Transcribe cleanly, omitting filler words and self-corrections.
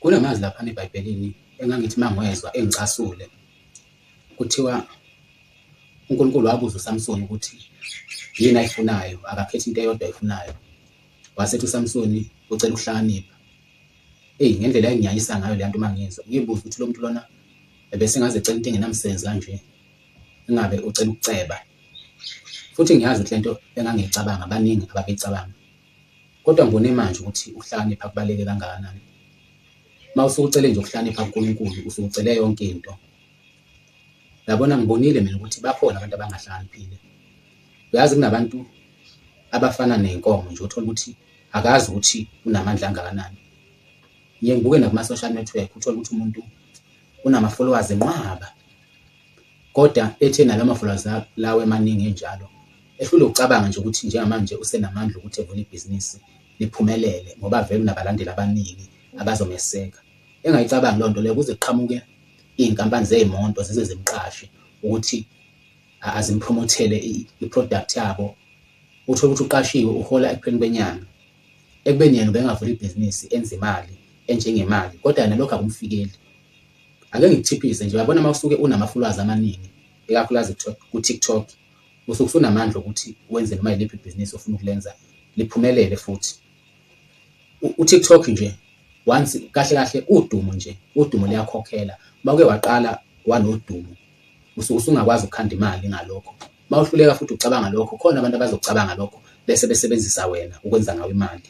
Kunamazwi laphana eBhayibhelini engangithi uma ngiwezwa engicasule. Kuthiwa uNkulunkulu wabuza uSamsoni ukuthi yini ayifunayo, akakhethe into eyodwa ayifunayo. Wase ethi uSamsoni ucela ukuhlakanipha. Eyi ngendlela enginyanyisa ngayo le nto uma ngiyizwa, ngiyibuza ukuthi lo muntu lona ebesengaze ecela into engenamsebenzi kanje, ingabe ucela ukuceba. Futhi ngiyazi ukuthi le nto engangiyicabanga baningi ababeyicabanga. Kodwa ngibone manje ukuthi ukuhlakanipha kubaluleke kangakanani. Uma usuke ucele nje ukuhlakanipha kuNkulunkulu usuke ucele yonke into. Uyabona ngibonile mina ukuthi bakhona abantu abangahlakaniphile. Uyazi kunabantu abafana ney'nkomo nje uthole ukuthi akazi ukuthi unamandla angakanani. Ngiye ngibuke nakuma-social network uthole ukuthi umuntu unama-followers enqwaba. Kodwa ethe nalawo ma-followers lawo emaningi enjalo, ehlulwe ukucabanga nje ukuthi njengamanje usenamandla ukuthi evule ibhizinisi liphumelele ngoba vele unabalandeli abaningi abazomeseka. Engayicabangi leyo nto leyo kuze kuqhamuke iy'nkampani zey'moto zize zimqashe ukuthi azimphromotele i-product yabo. Uthole ukuthi uqashiwe uhola ekupheleni kwenyanga, ekubeni yena ubengavula ibhizinisi enze imali enjengemali kodwa yena lokho akumfikeli. Ake ngikuthiphise nje, uyabona uma usuke unama-followers amaningi, ikakhulukazi ku-TikTok, usuke usunamandla okuthi wenze noma yiliphi ibhizinisi ofuna ukulenza liphumelele futhi. U-TikTok nje once kahle kahle udumo nje, udumo luyakhokhela. Uma uke waqala wanodumo usuke usungakwazi ukukhanda imali ngalokho. Uma uhluleka futhi ucabanga lokho, khona abantu abazocabanga lokho bese besebenzisa wena ukwenza ngawo imali.